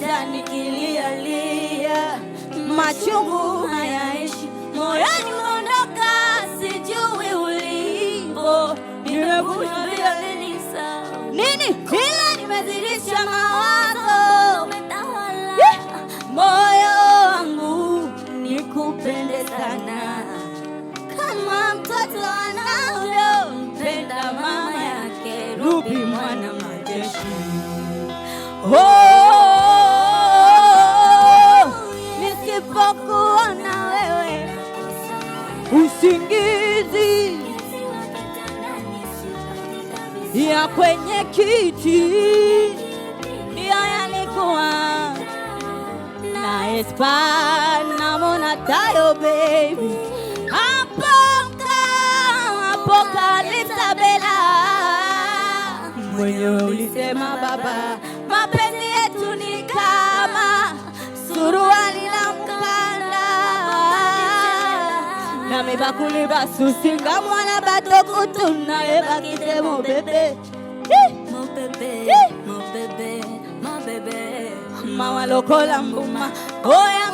Hata nikilialia machungu hayaishi moyoni, mondoka, sijui ulipo. Nimekuambia Nini sawa nini, ila nimezidisha mawazo. Umetawala. Moyo wangu nikupende sana kama mtoto anavyompenda mama yake. Ruby mwana majeshi. Oh, nisipokuona wewe usingizi ya kwenye kiti ndiyo yalikuwa na espana mona tayo baby apoka apokalipsa bela. Mwenyewe ulisema baba, mapenzi yetu ni kama suruali na mkanda na mibakuli basusinga mwana bato kutuna ebakite mo bébé. Mon bébé, mon bébé, mon bébé. Mawa lokola mbuma oya.